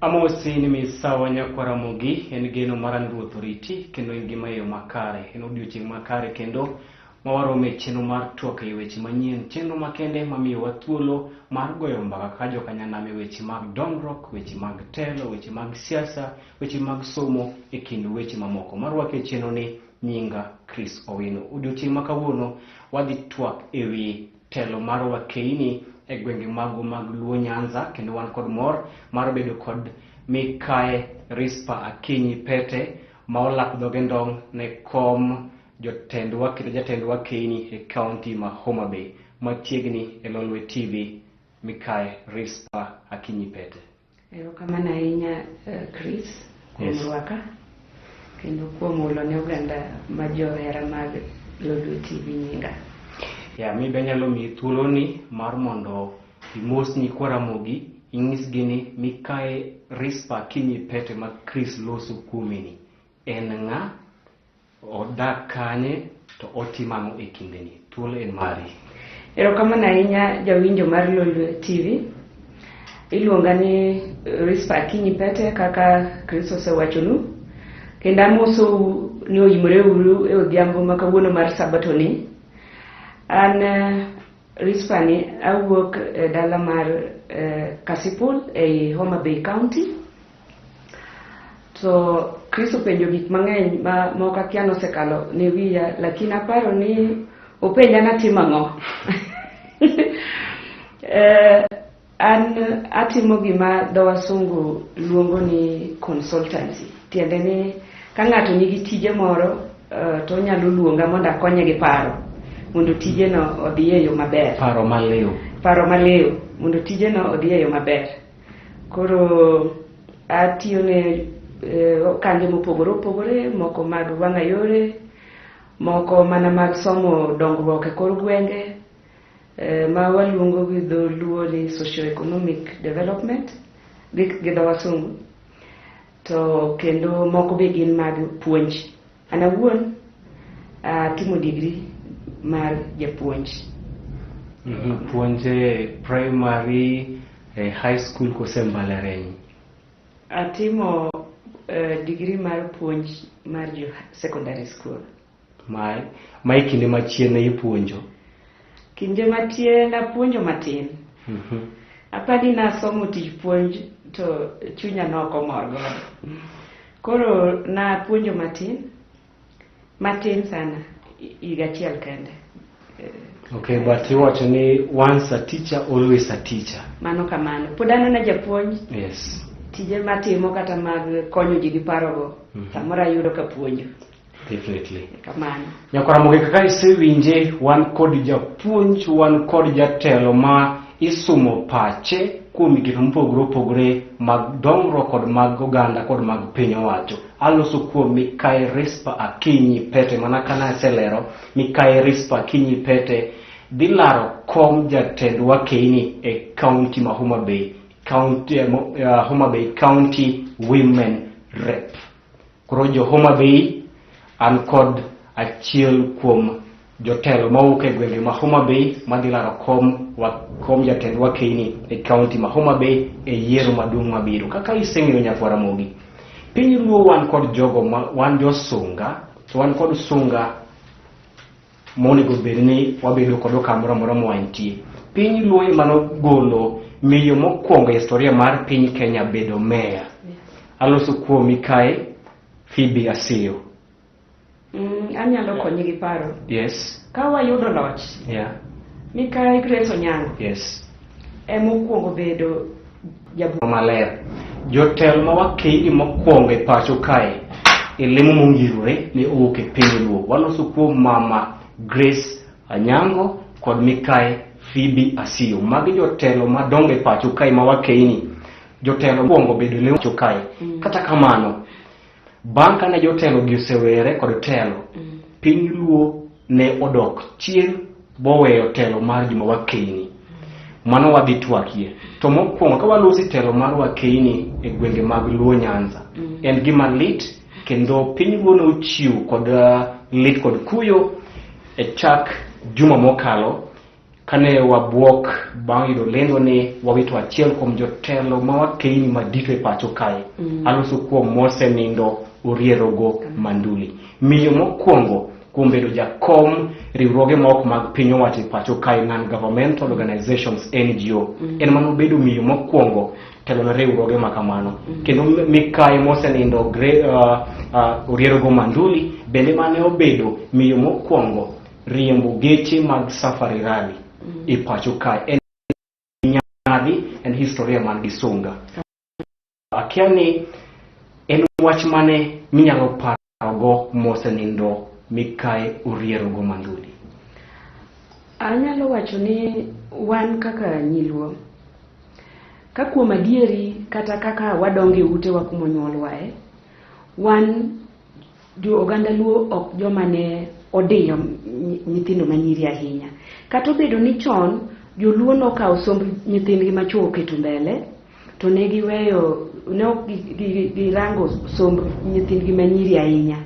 Amosi ni misawa nyakwa Ramogi, en geno mara ni Ruoth oriti kendo in ngima e yo makare. En odiochieng' makare kendo ma warome e chenro mar twak e weche manyien, chenro makende mamiyowa thuolo mar goyo mbaka kaka jokanyanam e weche mag dongruok, weche mag telo, weche mag siasa, weche mag somo e kind weche mamoko. Marwaki e chenro ni nyinga Chris Owino. Odiochieng' ma kawuono wadhi twak e wi telo mar wakeini e gwenge magwa mag Luo Nyanza kendo wan kod mor mar bedo kod Mikae Rispa Akinyi Pete ma olak dhoge ndong' ne kom jotendwa kendo jatend wakeini e kaunti ma Homa Bay. Machiegni e Lolwe TV, Mikae Rispa Akinyi Pete. Erokamano ahinya Chris kuom rwaka kendo kuom hulo ne oganda ma johera mag Lolwe TV nyinga. Ya, mi be anyalo miyi thuoloni mar mondo imos nyikwa Ramogi, inyisgi ni Mikae Rispa Akinyi Pete ma Chris loso kuomeni en ng'a, Odak kanye to otimo ang'o e kindeni? Thuolo en mari. Erokamano ahinya jawinjo mar Lolwe TV. Iluonga ni Rispa Akinyi Pete kaka Chris osewachonu. Kendo amosou ni oimore uru e odhiambo ma kawuono mar sabato ni. An Rispa ni awuok e dala mar Kasipul ei Homa Bay County. To Chris openjo gik mang'eny ma moko akia nosekalo ne wiya lakini aparo ni openja natim ang'o. An atimo gima dho wasungu luongo ni consultancy. Tiende ni ka ng'ato nigi tije moro to onyalo luonga mondo akonye gi paro mondo tijeno odhi e yo maber. Paro maliw. Paro maliw mondo tijeno odhi e yo maber. Koro atiyo ne okange mopogore opogore, moko mag wang'ayore, moko mana mag somo dongruok e kor gwenge, ma waluongo gi dho luo ni socio-economic development gi dho wasungu. To kendo moko be gin mag puonj. An awuon atimo degree mar japuonj. Puonj e primary, e high school kose mbalariany? Atimo degree mar puonj mar jo secondary school. Ma e kinde machien ne ipuonjo? Kinde machien apuonjo matin. Apani nasomo tich puonj to chunya ne ok omor godo. Koro napuonjo matin, matin sana, higa achiel kende. Okay, but iwacho ni once a teacher, always a teacher. Mano kamano. Pod an ana japuonj. Yes. Tije matimo kata mag konyo ji gi parogo, samoro ayudo ka puonjo. Definitely. Kamano. Nyakwar Ramogi, kaka isewinje, wan kod japuonj, wan kod jatelo ma isumo pache kuom migepe mopogore opogore mag dongruok kod mag oganda kod mag piny owacho. Aloso kuom Mikayi Rispa Akinyi Pete, mana kana aselero, Mikayi Rispa Akinyi Pete dhi laro kom jatend wakeini e kaunti ma Homa Bay, county, Homa Bay County Women Rep. Koro jo Homa Bay, an kod achiel kuom jotelo mawuok e gwenge ma Homa Bay madhi laro kom wa, kom jatend wakeini e kaunti ma Homa Bay e yiero maduong' mabiro. Kaka iseng'eyo nyakwar Ramogi, piny Luo wan kod jogo ma wan josunga, to wan kod sunga monego bed ni wabedo kod okang' moro amora ma wantie. Piny Luo ema nogolo miyo mokwongo e historia mar piny Kenya bedo meya. Aloso kuomi kae Phoebe Asiyo. Anyalo konyi gi paro. Yes. Ka wayudo loch. Yeah. Mikayi Grace Onyango. Yes. Ema okwongo bedo jabu maler. Jotelo ma wakeini mokwongo e pacho kae e lemo mongirore ne owuok e piny Luo. Waloso kuom Mama Grace Anyango kod Mikayi Phoebe Asiyo. Magi jotelo madongo e pacho kae ma wakeini. Jotelo mokwongo bedo e lemo pacho kae. Kata kamano, bang' kane jotelo gi osewere kod telo, piny Luo ne odok chien boweyo telo mar joma wakeini. Mano wadhi twakie. To mokwongo ka walosi telo mar wakeini e gwenge mag Luo Nyanza, en gima lit kendo piny Luo ne ochiwo kod lit kod kuyo e chak juma mokalo. Kane wabuok bang' yudo lendo ni wawito achiel kuom jotelo ma wakeini madito e pacho kae. Aloso kuom mosenindo Orierogo Manduli. Miyo mokwongo kuom bedo jakom riwruoge ma ok mag piny owacho e pacho kae non-governmental organizations NGO. En manobedo miyo mokwongo telo ne riwruoge ma kamano. Kendo mikayi mosenindo Orierogo Manduli bende mane obedo miyo mokwongo riembo geche mag safari rally e pacho kae. En nyadhi, en historia man gi sunga. Akia ni en wach mane minyalo parogo mosenindo mikayi Orierogo Manduli? Anyalo wacho ni wan kaka nyiluo, ka kuom adieri kata kaka wadongo e utewa kuma onyuolwae, wan jo oganda luo ok joma ne odiyo nyithindo manyiri ahinya. Kata obedo ni chon joluo nokawo somb nyithindgi machuo oketo mbele, to ne giweyo ne ok girango somb nyithindgi manyiri ahinya.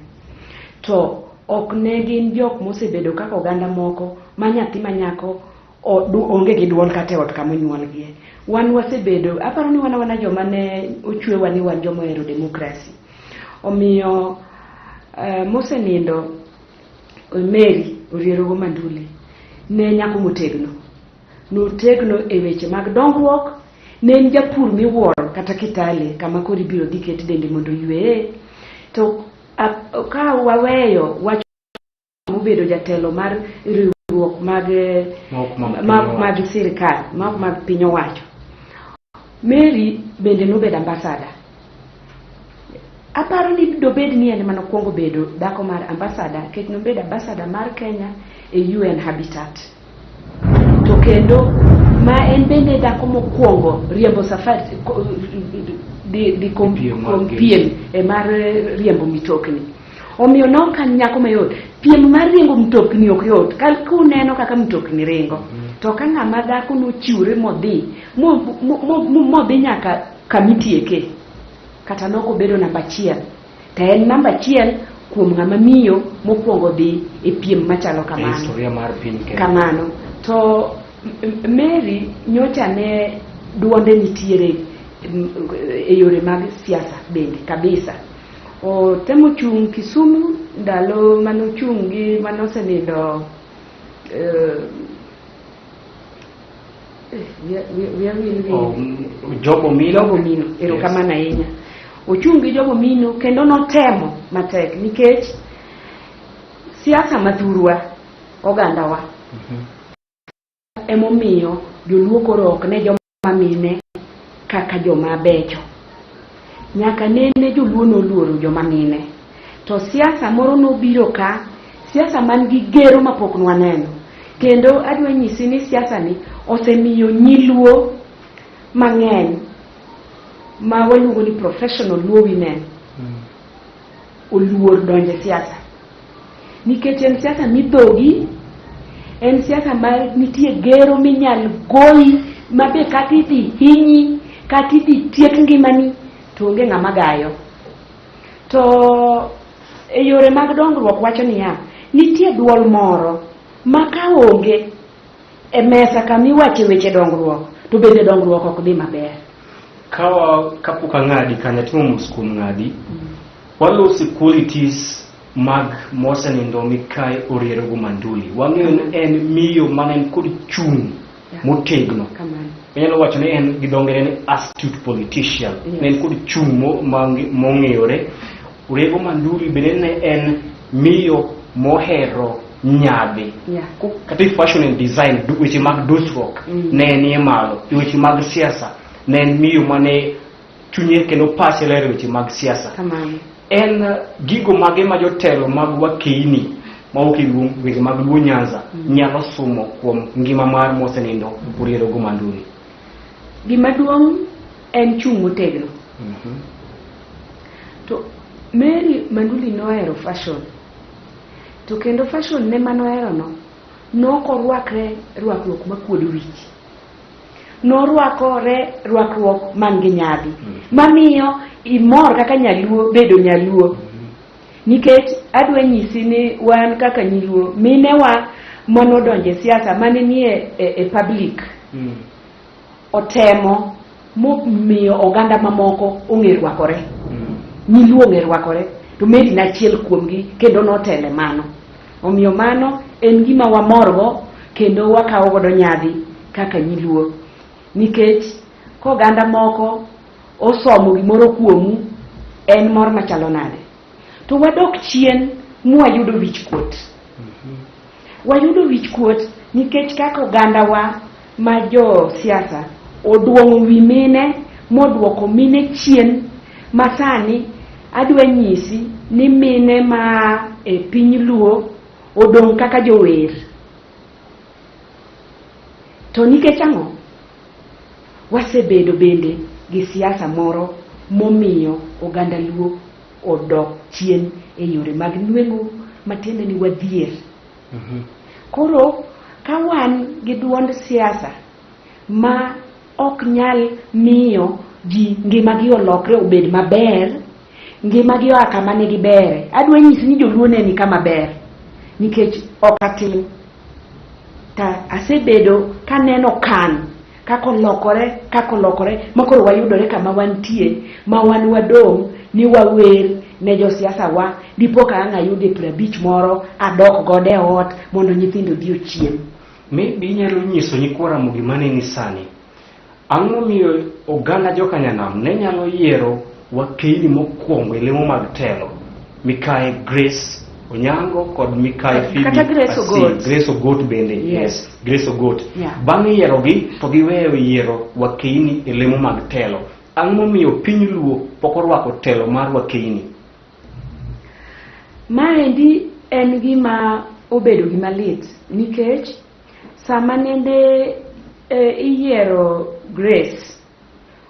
To ok ne gin jok mosebedo kaka oganda moko ma nyathi manyako onge gi duol kata e ot kama onyuolgie. Wan wasebedo, aparo ni wan awana joma ne ochwewa ni wan joma ohero demokrasi. Omiyo mosenindo Mary Orierogo Manduli ne nyako motegno. Notegno e weche mag dongruok, ne en japur miwuoro kata Kitale kama koro ibiro dhi ket dende mondo oyweye. To ka waweyo wach mobedo jatelo mar riwruok mag mag sirkal ma ok mag piny owacho, Mary bende nobedo ambassador. Aparo ni dobed ni en ema nokwongo bedo dhako mar ambassador, nikech nobedo ambassador mar Kenya e UN Habitat. To kendo ma en bende dhako mokwongo riembo safari di piem e mar riembo mitokni. Omiyo ne ok an nyako mayot. Piem mar riembo mtokni ok yot. Kuneno kaka mtokni ringo. To ka ng'ama dhako nochiwre modhi, modhi nyaka kamitieke. Kata nok obedo namba achiel. To en namba achiel kuom ng'ama miyo mokwongo dhi e piem machalo kamano. Historia mar piny Kenya. Kamano. To Mary nyocha ne duonde nitiere e yore mag siasa bende kabisa. Otemo chung' Kisumu ndalo manochung' gi manosenindo Job Omino. Job Omino, erokamano ahinya. Ochung' gi Job Omino kendo notemo matek nikech siasa mathurwa ogandawa emomiyo joluo koro ok ne joma mine kaka joma becho. Nyaka nene joluo noluoro joma mine. To siasa moro nobiro ka, siasa man gi gero mapok nwaneno. Kendo adwa nyisi ni siasa ni osemiyo nyiluo mang'eny ma waluongo ni professional Luo women oluor donjo e siasa. Nikech en siasa midhogi, en siasa ma nitie gero minyal goyi ma be kata idhi hinyi, kata idhi tiek ngimani to onge ng'ama gayo. To e yore mag dongruok wacho niya, nitie duol moro ma ka onge e mesa kama iwache weche dongruok to bende dongruok ok dhi maber. Kapok ang'adi kanyo atimo mos kuom ng'adi, waloso qualities mag mosenindo Mikayi Orierogo Manduli. Wang'eyo ni en miyo mane en kod chung' motegno. Inyalo wacho ni en gi dho ngere ni astute politician. Ne en kod chung' mong'eyore. Oriego Manduli bende ne en miyo mohero nyadhi. Kata e fashion and design, weche mag dusruok ne nie malo. E weche mag siasa ne en miyo mane chunye kendo pache ler e weche mag siasa. En gigo mage ma jotelo mag wakeini mawuok e gwenge mag Luo Nyanza nyalo sumo kuom ngima mar mosenindo Orierogo Manduli? Gima duong' en chung' motegno. To Mary Manduli nohero fashion. To kendo fashion ne manohero no, nok orwakre rwakruok makuodo wich. Norwakore rwakruok man gi nyadhi. Mamiyo imor kaka nyaluo bedo nyaluo. Nikech adwa nyisi ni wan kaka nyiluo, minewa manodonjo e siasa mane nie e public otemo momiyo oganda mamoko ong'e rwakore. Nyiluo ong'e rwakore, to Mary ne achiel kuomgi kendo notele mano. Omiyo mano en gima wamorgo kendo wakawo godo nyadhi kaka nyiluo, nikech koganda moko osomo gimoro kuomu, en mor machalo nade. To wadok chien mwayudo wichkuot. Wayudo wichkuot nikech kaka ogandawa ma jo siasa oduong'o wi mine moduoko mine chien, ma sani adwa nyisi ni mine ma e piny Luo odong' kaka jower. To nikech ang'o? Wasebedo bende gi siasa moro momiyo oganda Luo odok chien e yore mag nweng'o, matiende ni wadhier. Koro ka wan gi duond siasa ma ok nyal miyo ji ngimagi olokre obed maber, ngimagi oa kama ne gibere. Adwa nyisi ni joluo ne ni kama ber, nikech ok atin. Ta asebedo kaneno kan kaka olokore, kaka olokore, ma koro wayudore kama wantie, ma wan wadong' ni wawer ne josiasa wa, dipo ka ang' ayude 50 moro adok godo e ot mondo nyithindo odhi ochiem. Maybe inyalo nyiso nyikwa Ramogi maneni sani, ang'o momiyo oganda jokanyanam ne nyalo yiero wakeini mokwongo e lemo mag telo, Mikayi Grace Onyango kod Mikayi Phoebe Kata Grace Asiyo. Ogot. Grace Ogot bende. Yes. Grace Ogot. Yeah. Bang' yierogi to giweyo yiero wakeini e lemo mag telo. Ang'o momiyo piny Luo pok orwako telo mar wakeini? Maendi en gima obedo gima lit, nikech sama nende iyiero Grace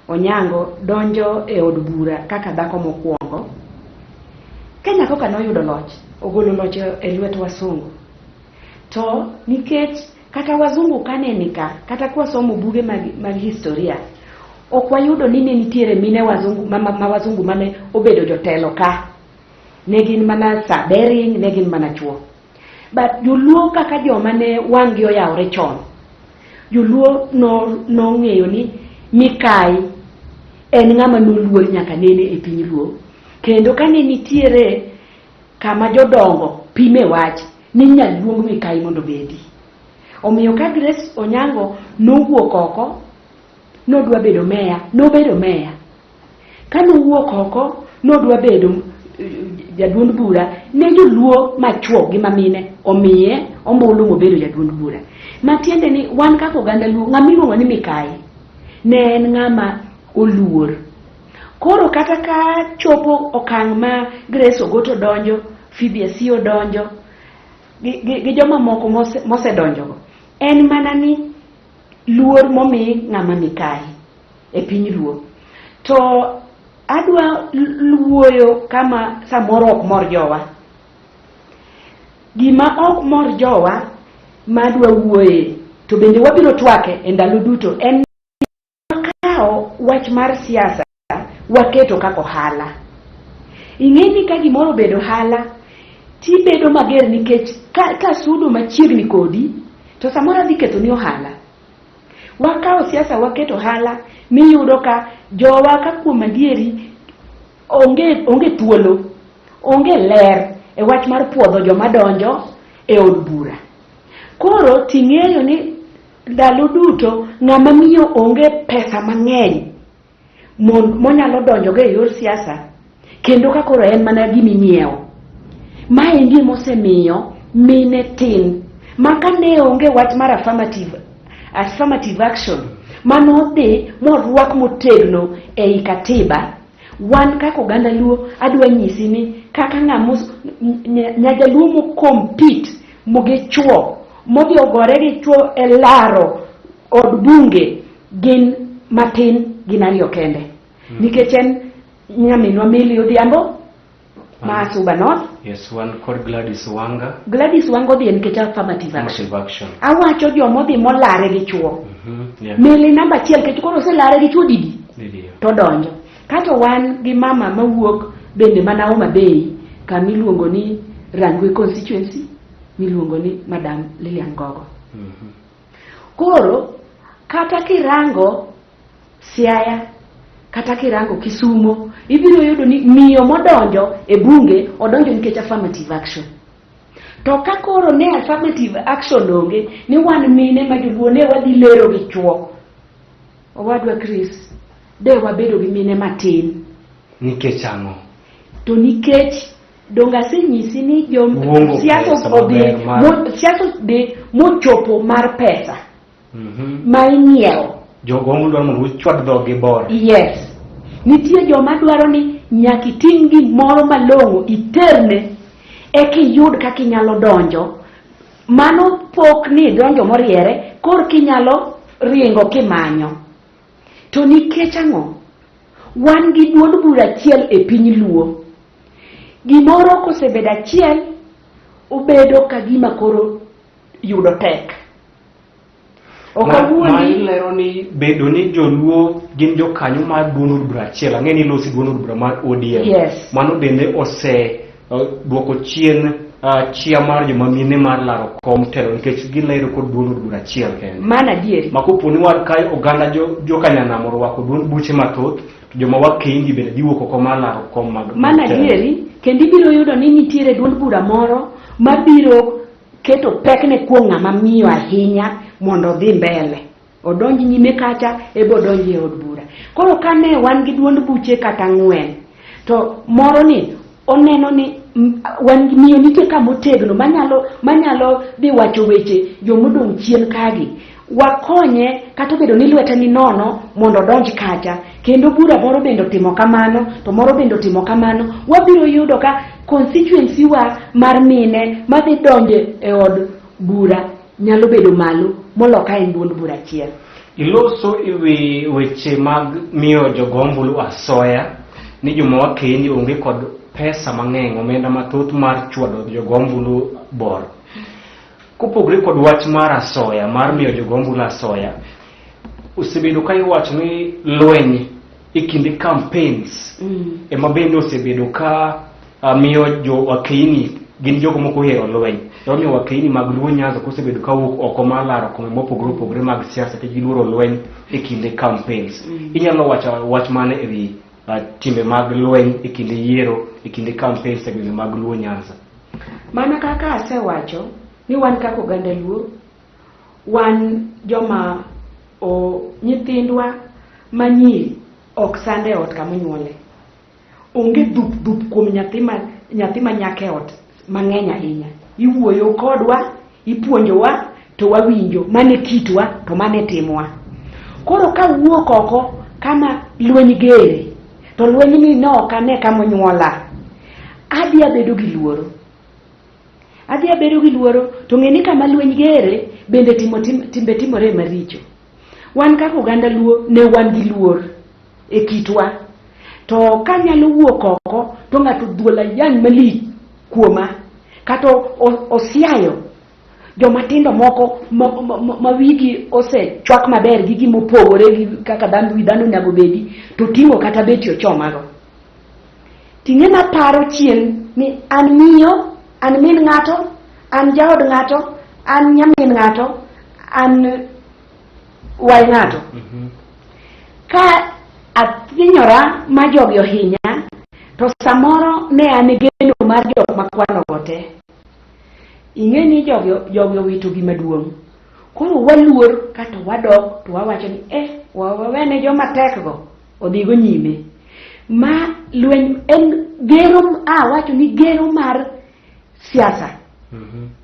Onyango donjo e od bura kaka dhako mokwongo, Kenya koka noyudo loch, ogolo loch e lwet wasungu. To nikech kata wazungu kane ni ka, kata kwasomo buge mag historia, ok wayudo ni ne nitiere mine wazungu, ma wazungu mane obedo jotelo ka. Ne gin mana Sir Baring, ne gin mana chuo. But joluo kaka joma ne wang' gi oyawore chon, joluo nong'eyo ni Mikayi en ng'ama noluor nyaka nene e piny Luo. Kendo kane nitiere kama jodongo pime wach, ni inyal luong Mikayi mondo obedi. Omiyo ka Grace Onyango nowuok oko, nodwa bedo meya, nobedo meya. Ka nowuok oko, nodwa bedo jaduond bura, ne joluo machuo gi mamine omiye ombulu mobedo jaduond bura. Matiende ni wan kaka oganda Luo, ng'ama iluongo ni Mikayi ne en ng'ama oluor. Koro kata ka chopo okang' ma Grace Ogot odonjo, Phoebe Asiyo odonjo, gi joma moko mosedonjogo, en mana ni luor momi ng'ama Mikayi e piny Luo. To adwa wuoyo kama samoro ok mor jowa. Gima ok mor jowa ma adwa wuoye, to bende wabiro twake e ndalo duto, en wakawo wach mar siasa waketo kaka ohala. Ing'e ni ka gimoro obedo ohala, tibedo mager nikech ka sudo machiegni kodi, to samoro adhi ketho ni ohala. Wakawo siasa waketo ohala, miyudo ka jowa ka kuom adieri onge thuolo, onge ler e wach mar puodho joma donjo e od bura. Koro ting'eyo ni ndalo duto ng'ama miyo onge pesa mang'eny monyalo donjogo e yor siasa, kendo ka koro en mana gima inyiewo. Maendi emosemiyo mine tin, ma ka ne onge wach mar affirmative action manodhi morwak motegno ei katiba, wan kaka oganda Luo adwa nyisi ni kaka ng'ama nyajaluo mokompit gi chuo, modhi ogore gi chuo e laro od bunge gin matin, gin ariyo kende. Nikech en nyaminwa Milly Odhiambo ma Suba North. Yes, wan kod Gladys Wanga. Gladys Wanga odhi nikech affirmative action. Affirmative action. Awacho joma odhi molare gi chuo. Milly namba achiel, nikech koro oselare gi chuo didi? Didi. To donjo. Kato wan gi mama mawuok bende mana Homa Bay, kama iluongo ni Rangwe constituency. miluongo ni Madam Lilian Gogo. Koro kata kirango Siaya kata kirango Kisumo, ibiro yudo ni miyo modonjo e bunge odonjo nikech affirmative action. To ka koro ne affirmative action onge, ni wan mine ma joluo ne wadhi lero gi chuo. Owadwa Chris, de wabedo gi mine matin. Nikech ang'o? To nikech donge asenyisi ni jo Luongo siasa pesa odhi maber mar- siasa odhi mochopo mar pesa ma ing'iewo. Jogo dwaro mondo uchwad dhogi bor. Yes. Nitie joma dwaro ni nyaka iting' gimoro malong'o iterne eka iyud kaka inyalo donjo. Mano pok ni idonjo moriere, kor kinyalo ringo kimanyo. To nikech ang'o? Wan gi duond bura achiel e piny Luo. Gimoro kosebedo achiel, obedo ka gima koro yudo tek. Ok Ma awuondi. ilero ni bedo ni joluo gin jokanyo mar duond od bura achiel, ang'e ni ilosi duond od bura mar ODM. Yes. Mano bende ose duoko chien chia mar joma mine mar laro kom telo nikech gilero kod duond od bura achiel kende. Mano adieri. Ma kopo ni war kae oganda jokanyanam orwako duond buche mathoth, to joma wakendi bende dhi wuok oko mar laro kom mag Mano telo. adieri, kendo ibiro yudo ni nitiere duond bura moro mabiro keto pekne kuom ng'ama miyo ahinya mondo odhi mbele. Odonj nyime kacha, ebo odonj e od bura. Koro kane wan gi duond buche kata ang'wen, to moro ni oneno ni wan gi miyo nitie kama otegno manyalo dhi wacho weche jomodong' chien kagi. Wakonye kata obedo ni lwete ni nono mondo odonj kacha. Kendo bura moro bende otimo kamano, to moro bende otimo kamano. Wabiro yudo ka constituency wa mar mine madhi donjo e od bura nyalo bedo malo molo ka en duond bura achiel. Iloso e wi weche mag miyo jogo ombulu asoya ni joma wakendi onge kod pesa mang'eny, omenda mathoth mar chwado jogo ombulu bor. Kopogore kod wach mar asoya, mar miyo jogo ombulu asoya, osebedo ka iwacho ni lweny e kinde campaigns ema bende osebedo ka miyo jo wakeini gin jogo mok ohero lweny. Emomiyo wakeini mag Luo Nyanza kosebedo ka wuok oko mar laro kombe mopogore opogore mag siasa nikech giluoro lweny e kinde campaigns. Inyalo wacho wach mane e wi timbe mag lweny e kinde yiero, e kinde campaigns e gwenge mag Luo Nyanza? Mana kaka asewacho ni wan kaka oganda Luo, wan joma o nyithindwa manyiri ok sand e ot kama onyuole. Onge dhup dhup kuom nyathi ma nyako e ot mang'eny ahinya. Iwuoyo kodwa, ipuonjowa, to wawinjo. Mano e kitwa, to mano e timwa. Koro ka wuok oko kama lweny gere, to lweny ni ne ok ane kama onyuola, adhi abedo gi luoro. Adhi abedo gi luoro, to ng'e ni kama lweny gere, bende timbe timore maricho. Wan kaka oganda Luo, ne wan gi luor e kitwa. To kanyalo wuok oko, to ng'ato dhuol ayany malich kuoma, kata osiayo joma tindo moko ma wigi osechwak maber gi gima opogore gi kaka wi dhano onego bedi, to ting'o kata beti ochomago. Ting'e naparo chien ni an miyo, an min ng'ato, an jaod ng'ato, an nyamin ng'ato, an wai ng'ato. Ka athinyora ma jogi ohinya, to samoro ne an e geno mar jok makwanogo te. Ing'e ni jogi owito gima duong'. Koro waluor kata wadok to wawacho ni wawene joma tekgo odhigo nyime. Ma lweny en gero, awacho ni gero mar siasa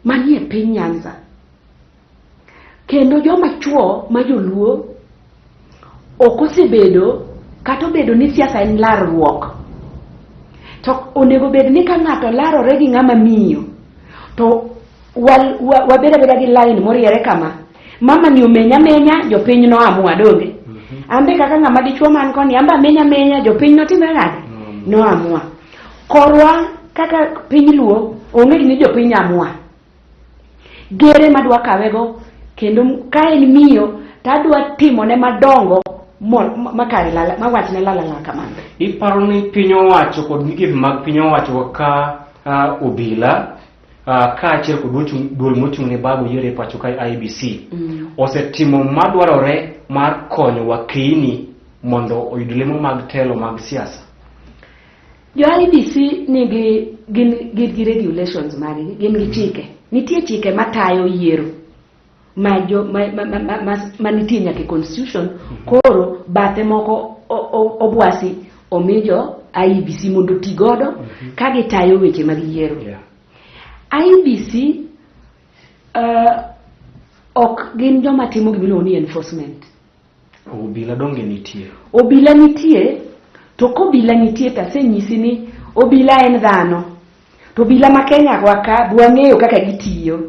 manie piny Nyanza. Kendo joma chuo ma joluo ok osebedo kata obedo ni siasa en larruok. To onego bed ni ka ng'ato larore gi ng'ama miyo, to wabed abeda gi line moriere kama. Mama ni omenya amenya, jopiny noamua donge. An be kaka ng'ama dichuo man koni, an be amenya amenya, jopiny notimre nade? Noamua. Korwa kaka piny Luo, onge ni jopiny amua. Gere madwa kawego, kendo ka en miyo, to adwa timone madongo mawachne lalala kamano. Iparo ni piny owacho kod migepe mag piny owacho kaka obila Kaachiel kod duol mochung' ne bago yiero e pacho kae IEBC osetimo madwarore mar konyo wakeini mondo oyud lemo mag telo mag siasa. Jo IEBC nigi gin gi regulations maggi, gin gi chike. Nitie chike matayo yiero ma jo ma, ma, ma, ma, ma, ma nitie nyaka e constitution. Koro bathe moko obwasi omi jo IEBC mondo oti godo ka gitayo weche mag yiero. IEBC ok gin joma timo gimiluongo ni enforcement. Obila donge nitie? Obila nitie, to kobila nitie to asenyisi ni obila en dhano. To obila ma Kenya wa ka be wang'eyo kaka gitiyo.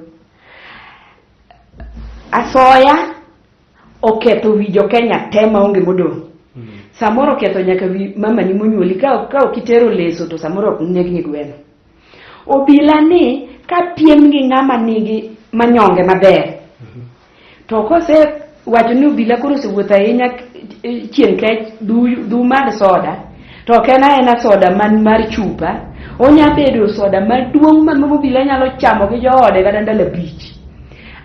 Asoya oketho wi jo Kenya te maonge modong'. Samoro oketho nyaka wi mamani monyuoli ka ok itero leso to samoro ok negni gweno. Obila ni ka piem gi ng'ama nigi manyonge maber to kose wacho ni obila koro osewuotho ahinya chieng' kech dhu madh soda to ok en aena soda man mar chupa, onya bedo soda maduong' ma obila nyalo chamo gi joode kata ndalo 5.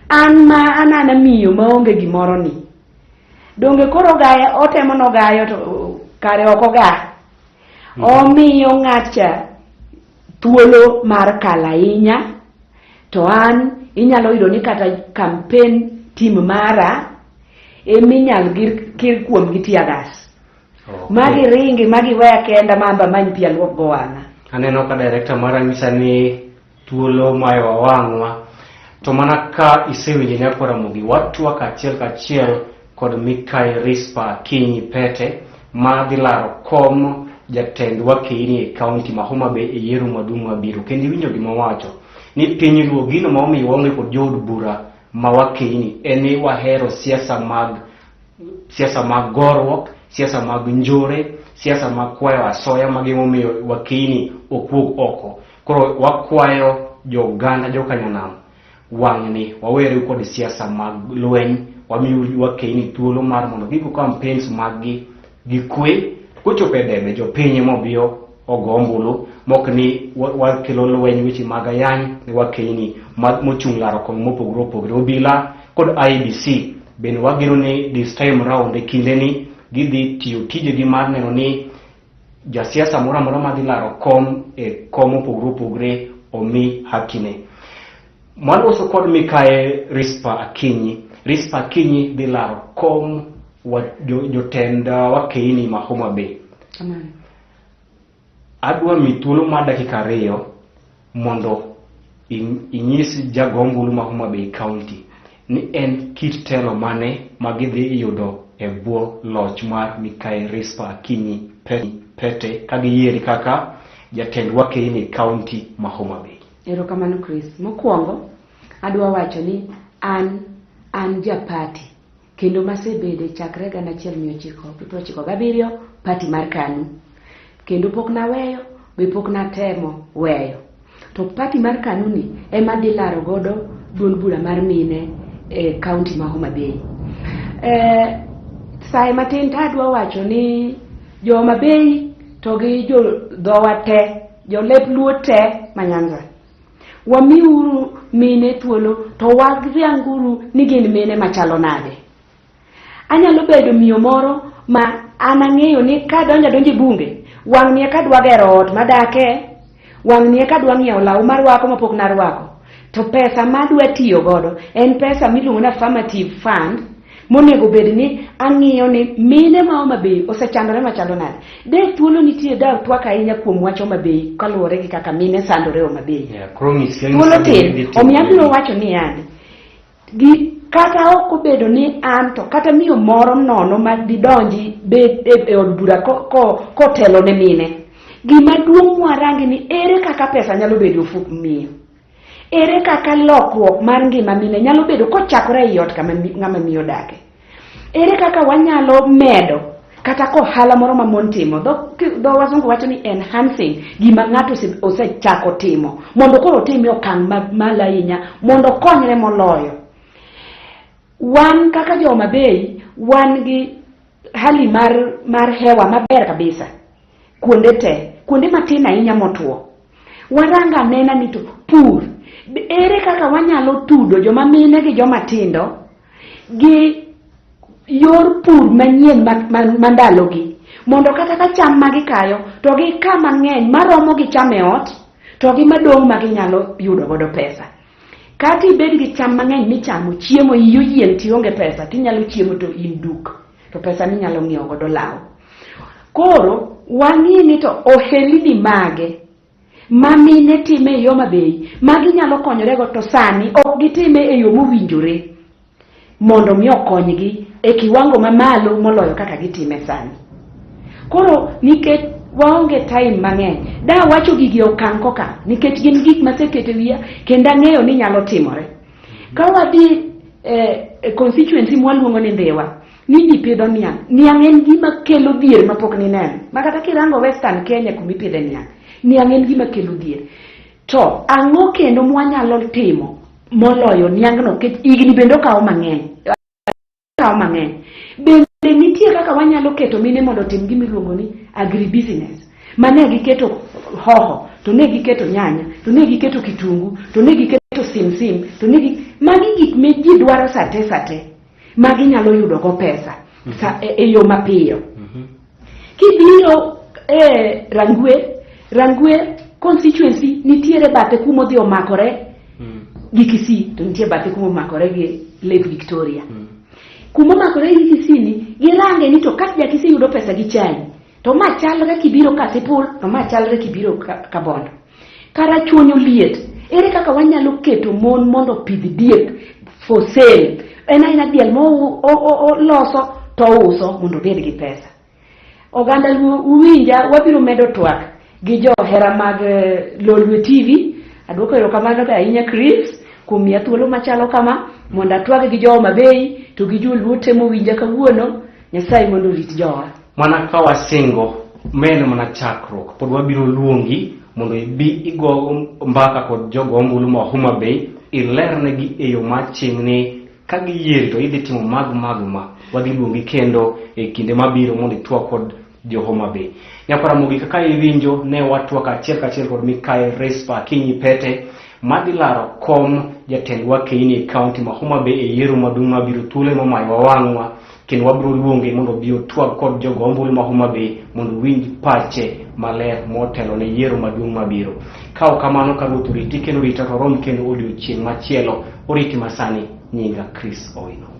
An ma an ana miyo maonge gimoro ni donge koro gaya otemo nogayo to kare ok oga. Omiyo ng'atcha thuolo mar kalo ahinya to an inyalo yudo ni kata campaign team mara eminyal kir kuom gi tear gas. Magi ringi magi weya kenda ma amba many pi aluok go wang'a. Aneno ka director mara nyisa ni thuolo mayo wang'wa to mana ka isewinjo nyakwar Ramogi watwak achiel kachiel kod Mikai Rispa Akinyi Pete ma dhi laro kom jatend wakeini e kaunti ma Homa Bay e yiero maduong' mabiro. Kendo iwinjo gima owacho ni piny Luo gino ma omiyo waonge kod jood bura ma wakeini en ni wahero siasa mag goruok, siasa mag njore, siasa mag kwayo asoya ma gimomiyo wakeini ok wuog oko. Koro wakwayo jo oganda jokanyanam wang'ni wawere kod siasa mag lweny, wamiyo wakeini thuolo mar mondo gigo campaigns mag-gi gi kwe. Kochopo e debe jopiny ema obi ogo ombulu mok ni wakelo lweny weche mag ayany ne wakeini mochung' laro kom mopogore opogore. Obila kod IEBC bende wageno ni this time round e kindeni gidhi tiyo tijegi mar neno ni jasiasa moro amora madhi laro kom e kom mopogore opogore omi hakine. Mwaloso kod Mikae Rispa Akinyi. Rispa Akinyi dhi laro kom jotend wakeini ma Homa Bay. Kamano. Adwa mi thuolo mar dakika 2 mondo inyis jago ombulu ma Homa Bay County ni en kit telo mane ma gidhi yudo e bwo loch mar Mikae Rispa Akinyi Pete ka giyieri kaka jatend wakeini County ma Homa Bay. Erokamano Chris. Mokwongo adwa wacho ni an ja party kendo masebede chakre 1997 party mar KANU. Kendo pok naweyo be pok natemo weyo. To party mar KANU ni ema dhi laro godo duond bura mar mine e county ma Homa Bay. Sae matin to adwa wacho ni jo Homa Bay to gi jo dhowa te, jolep Luo te ma Nyanza, wamiuru mine thuolo to warianguru ni gin mine machalo nade. Anyalo bedo miyo moro ma an ang'eyo ni kadonjo adonjo e bunge, wang' ni eka adwa gero ot madake, wang' ni eka adwa ng'iewo law marwako mapok narwako. To pesa madwa tiyo godo en pesa miluongo ni affirmative fund monego bed ni ang'iyo ni mine ma Homa Bay osechandore machalo nade. De thuolo nitie da twak ahinya kuom wach Homa Bay kaluwore gi kaka mine sandore Homa Bay. Thuolo tin, omiyo abiro wacho ni yani gi kata ok obedo ni an to kata miyo moro nono ma didonji bed e od bura kotelo ne mine. Gima duong' mwarangi ni ere kaka pesa nyalo bedo e ofuk miyo. Ere kaka lokruok mar ngima mine nyalo bedo kochakore ei ot kama ng'ama miyo odake. Ere kaka wanyalo medo kata kohala moro ma mon timo. Dho wazungu wacho ni enhancing gima ng'ato osechako timo mondo koro otime okang' malo ahinya mondo okonyre moloyo. Wan kaka jo Homa Bay wan gi hali mar hewa maber kabisa kuonde te, kuonde matin ahinya motwo. Waranga anena ni to pur. Ere kaka wanyalo tudo joma mine gi joma tindo gi yor pur manyien ma ndalogi mondo kata ka cham ma gikayo to gika mang'eny maromo gi cham e ot to gi madong' ma ginyalo yudo godo pesa. Kata ibed gi cham mang'eny michamo chiemo iyi oyieng' tionge pesa tinyalo chiemo to in duk to pesa minyalo ng'iewo godo law. Koro wang'i ni to ohelni mage ma mine time e Homa Bay ma ginyalo konyorego to sani ok gitime e yo mowinjore mondo mi okonygi e kiwango mamalo moloyo kaka gitime sani. Koro nikech waonge time mang'eny, da wacho gigi e okang' kokang' nikech gin gik maseketo e wiya kendo ang'eyo ni nyalo timore. Ka wadhi e constituency mwaluongo ni Ndhiwa, ni ji pidho niang'. Niang' en gima kelo dhier mapok nineno. Ma kata kirango Western Kenya kuma ipidhe niang', niang' en gima kelo dhier. To ang'o kendo mwanyalo timo moloyo niang'no nikech higni bende okawo mang'eny. Okawo mang'eny. Bende nitie kaka wanyalo keto mine mondo otim gima iluongo ni agribusiness. Ma ne giketo hoho, to ne giketo nyanya, to ne giketo kitungu, to ne giketo simsim, to ne gi... Magi gik ma ji dwaro sate sate. Ma ginyalo yudo go pesa sa, e yo mapiyo. Kibiro e Rangwe, Rangwe constituency nitiere bathe kuma odhi omakore gi Kisii to nitie bathe kuma omakore gi Lake Victoria. Kuma omakore gi Kisii ni girange ni to ka ja Kisii yudo pesa gi chai to ma chalre kibiro Kasipul to ma chalre kibiro Kabondo. Karachuonyo liet, ere kaka wanyalo keto mon mondo opidh diek for sale? En aena diel mo oloso to ouso mondo obed gi pesa. Oganda Luo uwinja, wabiro medo twak gi johera mag Lolwe TV. Aduoko erokamano ahinya Chris kuom miya thuolo machalo kama mondo atwag gi jo Homa Bay to gi joluo te mowinja kawuono. Nyasaye mondo orit jowa. Mana ka wasingo, ma en mana chakruok. Pod wabiro luongi mondo ibi igo mbaka kod jogo ombulu ma Homa Bay, ilernegi e yo maching' ni ka giyieri to idhi timo mag mag ma. Wadhi luongi kendo e kinde mabiro mondo itwak kod jo Homa Bay. Nyakwara Ramogi kaka iwinjo ne watwak achiel kachiel kod Mikayi Rispa Akinyi Pete madhi laro kom jatend wakeini e kaunti ma Homa Bay e yiero maduong' mabiro thuolo ema omayowa wang'wa kendo wabiro luonge mondo obi otwag kod jogo ombulu ma Homa Bay mondo owinj pache maler motelo ne yiero maduong' mabiro. Ka ok kamano ka Ruoth oriti kendo orita to rom kendo odiochieng' machielo. Oriti masani nyinga Chris Owino.